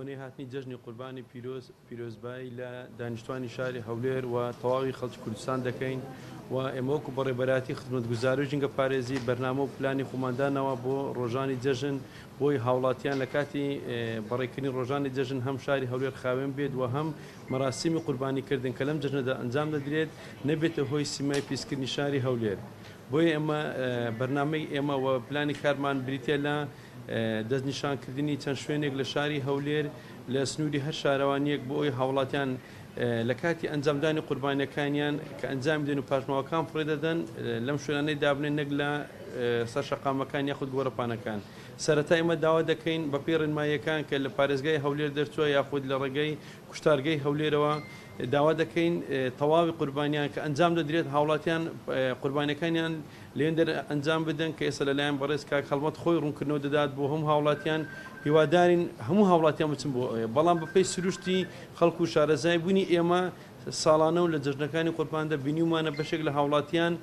بۆنەی هاتنی جەژنی قوربانی پیرۆز، پیرۆزبایی لە دانیشتوانی شاری هەولێر و تەواوی خەڵکی کوردستان دەکەین و ئێمە وەکو بەڕێوەبەرایەتی خزمەتگوزاری و ژینگەپارێزی بەرنامە و پلانی خۆمان داناوە بۆ ڕۆژانی جەژن بۆی هاوڵاتیان لە کاتی بەڕێکردنی ڕۆژانی جەژن هەم شاری هەولێر خاوێن بێت و هەم مەراسیمی قوربانیکردن کە لەم جەژنەدا ئەنجام دەدرێت نەبێتە هۆی سیمای پیسکردنی شاری هەولێر. بۆیە ئێمە بەرنامەی ئێمە و پلانی کارمان بریتیە لە دەستنیشانکردنی چەند شوێنێک لە شاری هەولێر لە سنووری هەر شارەوانییەک بۆ ئەوەی هاوڵاتیان لە کاتی ئەنجامدانی قوربانیەکانیان کە ئەنجامی دەن و پاشماوەکان فڕێ دەدەن لەم شوێنانەی دابنێن نەک لە سەر شەقامەکان یاخود گۆڕەپانەکان. سەرەتا ئێمە داوا دەکەین بەپێی ڕێنماییەکان کە لە پارێزگای هەولێر دەرچووە یاخود لە ڕێگەی کوشتارگەی هەولێرەوە داوا دەکەین تەواوی قوربانیان کە ئەنجام دەدرێت هاوڵاتیان قوربانیەکانیان لێندەر ئەنجام بدەن کە ئێستا لەلایەن بەڕێز کاک هەڵمەت خۆی ڕوونکردنەوە دەدات بۆ هەموو هاوڵاتیان هیوادارین هەموو هاوڵاتیان بچن بۆ ئەوێ بەڵام بەپێی سروشتی خەڵک و شارەزای بوونی ئێمە ساڵانە و لە جەژنەکانی قورباندا بینیومانە بەشێک لە هاوڵاتیان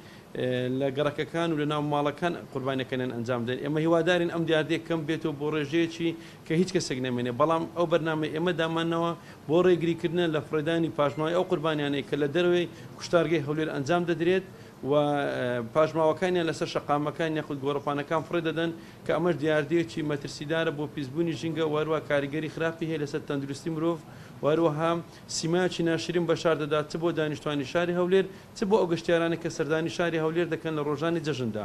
لە گەڕەکەکان و لە ناو ماڵەکان قوربانیەکانیان ئەنجام دەن ئێمە هیوادارین ئەم دیاردەیە کەم بێتەوە بۆ ڕێژەیەکی کە هیچ کەسێک نەمێنێ بەڵام ئەو بەرنامەی ئێمە دامانناوە بۆ ڕێگریکردنە لە فڕێدانی پاشماوەی ئەو قوربانیانەی کە لە دەرەوەی کوشتارگەی هەولێر ئەنجام دەدرێت و پاشماوەکانیان لەسەر شەقامەکان یاخود گۆڕەپانەکان فڕێ دەدەن کە ئەمەش دیاردەیەکی مەترسیدارە بۆ پیسبوونی ژینگە و هەروەها کاریگەری خراپی هەیە لەسەر تەندروستی مرۆڤ و هەروەها سیمایەکی ناشرین بە شار دەدات چ بۆ دانیشتوانی شاری هەولێر چ بۆ ئەو گەشتیارانەی کە سەردانی شاری هەولێر دەکەن لە ڕۆژانی جەژندا.